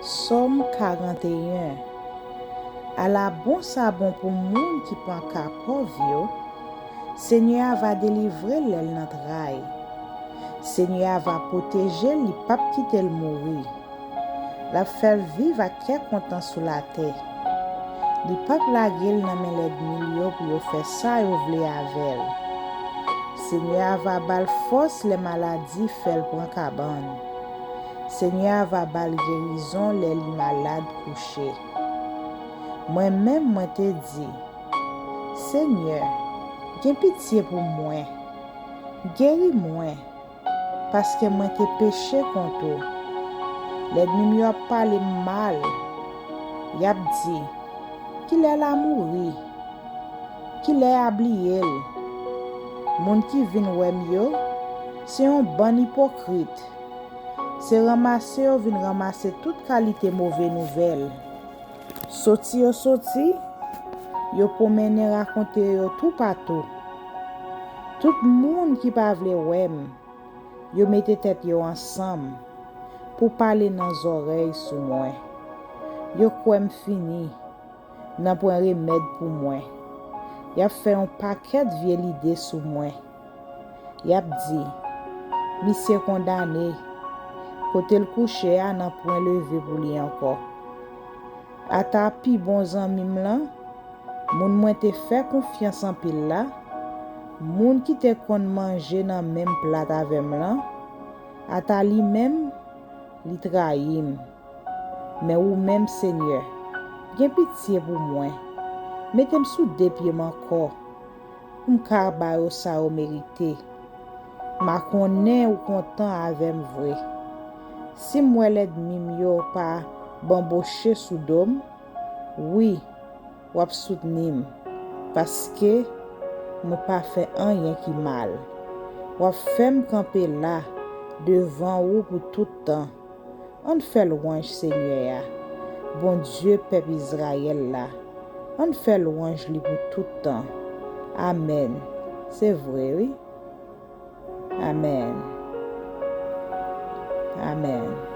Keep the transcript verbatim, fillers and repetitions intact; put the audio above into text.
Sòm karannteyen. Ala bon sa bon pou moun ki pran ka pòv yo! Senyè a va delivre l lè l nan tray. Senyè a va pwoteje l, li p ap kite l mouri. L ap fè l viv ak kè kontan sou latè. Li p ap lage l nan men lènmi l yo pou yo fè sa yo vle avè l. Senyè a va ba l fòs lè maladi fè l pran kabann. Senyè a va ba l gerizon lè li malad kouche. Mwen menm, mwen te di, Senyè, gen pitye pou mwen, geri mwen, paske mwen te peche kont ou. Lènmi m yo ap pale m mal. Y ap di, Kilè l a mouri? Kilè y a bliye l? Moun ki vin wè m yo, se yon bann ipokrit. Se ranmase yo vin ranmase tout kalite move nouvèl. Soti yo soti, yo pwomennen rakonte yo toupatou. Tout moun ki pa vle wè m, yo mete tèt yo ansanm pou pale nan zòrèy sou mwen. Yo kwè m fini, nanpwen remèd pou mwen. Y ap fè yon pakèt vye lide sou mwen. Y ap di, Misye kondane, kote l kouche a nanpwen leve pou li ankò. Ata pi bon zanmi m lan, moun mwen te fè konfyans anpil la, moun ki te konn manje nan menm plat avè m lan, ata li menm, li trayi m. Men ou menm, Senyè, gen pitye pou mwen. Mete m sou de pye m ankò, pou m ka ba yo sa yo merite. M a konnen ou kontan avè m vre. Si m wè lènmi m yo pa banboche sou do m, wi, w ap soutni m, paske mwen pa fè anyen ki mal. W ap fè m kanpe la devan ou pou tout tan. Ann fè lwanj Senyè a, Bondye pèp Izrayèl la. Ann fè lwanj li pou tout tan. Amèn. Se vre, wi. Amèn. Amèn.